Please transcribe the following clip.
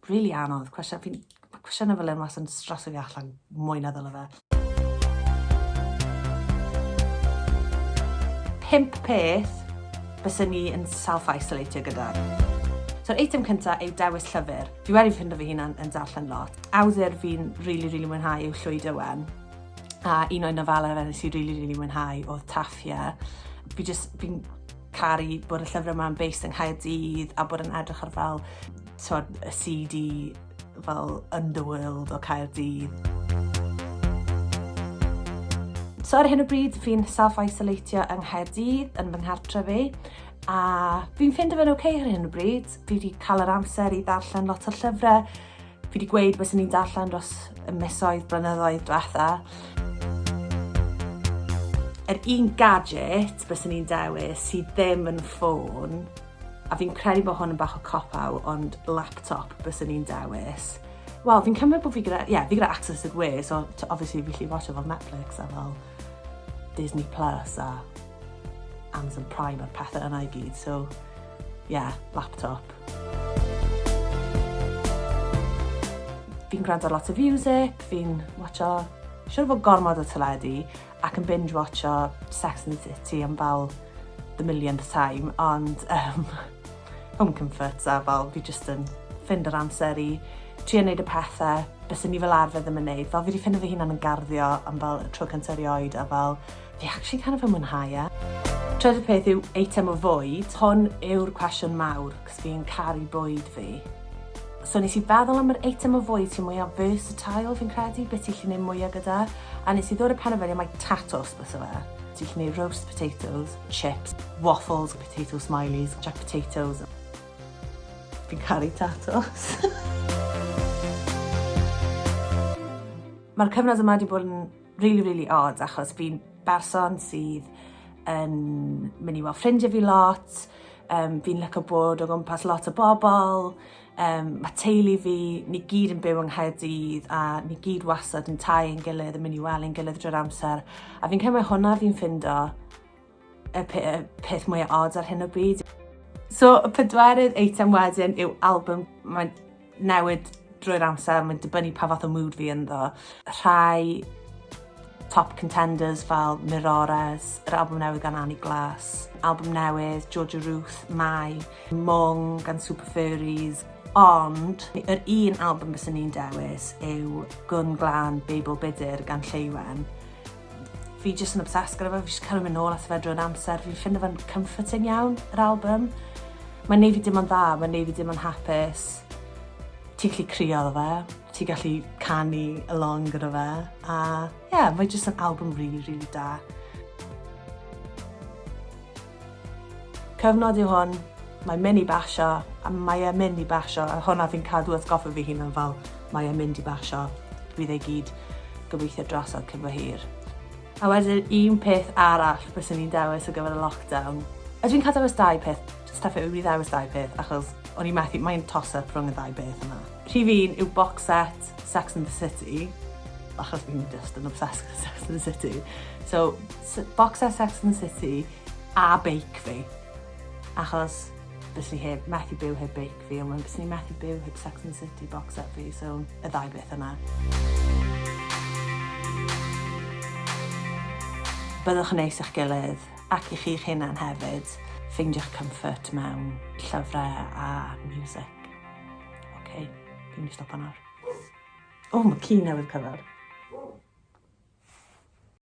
Really anodd, cwestiwn, fi'n, mae cwestiynau fel hyn wastad yn streso fi allan mwy na ddyle fe. Pump peth byswn ni yn self-isolatio gyda. So'r eitem cyntaf yw dewis llyfr. Fi wedi ffindo fy hunan yn darllen lot. Awdur fi'n really, really mwynhau yw Llwyd Owen. A un o'i nofelau fe nes i really, really mwynhau oedd Taffia. Fi just, fi'n caru bod y llyfr yma'n based yng Nghaerdydd a bod yn edrych ar fel, twod, y seedy fel underworld o Caerdydd. So ar hyn o bryd fi'n self-isolatio yng Nghaerdydd yn fy nghartre fi a fi'n ffindo fe'n okay ar hyn o bryd. Fi wedi cael yr amser i ddarllen lot o llyfrau. Fi wedi gweud byswn i'n darllen dros y misoedd, blynyddoedd diwetha. Yr un gadget byswn i'n dewis sydd ddim yn ffôn, a fi'n credu bod hwn yn bach o cop-out, ond laptop byswn i'n dewis. Wel, fi'n cymryd bod fi gyda, yeah, fi gyda access i'r we, so obviously fi gallu watcho fel Netflix a fel Disney Plus a Amazon Prime a'r pethau yna i gyd, so yeah, laptop. Fi'n gwrando ar lot o music, fi'n watcho, siwr fod gormod o teledu, ac yn binge watcho Sex and the City am fel the millionth time, ond um, home comforts a fel fi just yn ffind yr amser i trio neud y pethau byswn ni fel arfer ddim yn neud. Fel fi wedi ffindo fy hunan yn garddio am fel y tro cyntaf erioed a fel fi actually kind of yn mwynhau e. Trydydd peth yw eitem o fwyd. Hwn yw'r cwestiwn mawr, cos fi'n caru bwyd fi. So nes i feddwl am yr eitem o fwyd sy'n mwyaf versatile fi'n credu, beth ti'n gallu gwneud mwyaf gyda. A nes i ddod y penderfyniad mai tatws bysa fe. Ti'n gallu gwneud roast potatoes, chips, waffles, potato smileys, jack potatoes. Fi'n caru tatws. Mae'r cyfnod yma wedi bod yn really, really odd achos fi'n berson sydd yn mynd i weld ffrindiau fi lot, um, fi'n licio bod o gwmpas lot o bobl, um, mae teulu fi, ni gyd yn byw yng Nghaerdydd a ni gyd wastad yn tai yn gilydd, yn mynd i weld ein gilydd drwy'r amser. A fi'n cymryd hwnna fi'n ffindo y, y peth mwyaf odd ar hyn o bryd. So, y pedwerydd eitem wedyn yw album. Mae'n newid drwy'r amser, mae'n dibynnu pa fath o mood fi ynddo. Rhai top contenders fel Mirores, yr album newydd gan Annie Glass, album newydd Georgia Ruth, Mai, Mwng gan Super Furries, ond yr un album byswn i'n dewis yw Gwn Glân Beibl Budur gan Lleuwen. Fi jyst yn obsessed gyda fe, fi jyst cael mynd nôl ato fe drwy'r amser, fi'n ffindo fe'n comforting iawn, yr album. Mae'n neud fi dim ond dda, mae'n neud fi dim ond hapus. Ti'n gallu crio iddo fe, ti'n gallu canu along gyda fe, a yeah, mae jyst yn album really, really da. Cyfnod yw hwn, mae'n mynd i basio, a mae e'n mynd i basio, a hwnna fi'n cadw atgoffa fi hunan fel, mae e'n mynd i basio, bydd e gyd gobeithio drosodd cyn bo hir. A wedyn un peth arall byswn i'n dewis ar gyfer y lockdown. Ydw i'n cael dewis dau peth? Stuff it, fi wedi dewis dau peth, achos o'n i'n methu, mae'n toss-up rhwng y ddau beth yma. Rhif un yw box set Sex and the City, achos fi'n just yn obsessed gyda Sex and the City. So, box set Sex and the City a beic fi. Achos byswn i heb, methu byw heb beic fi, ond byswn i methu byw heb Sex and the City box set fi, so y ddau beth yna. Byddwch yn neis i'ch gilydd ac i chi'ch hunan hefyd. Ffeindiwch comfort mewn llyfrau a music. OK, fi'n mynd i stopo nawr. O, mae ci newydd cyrraedd.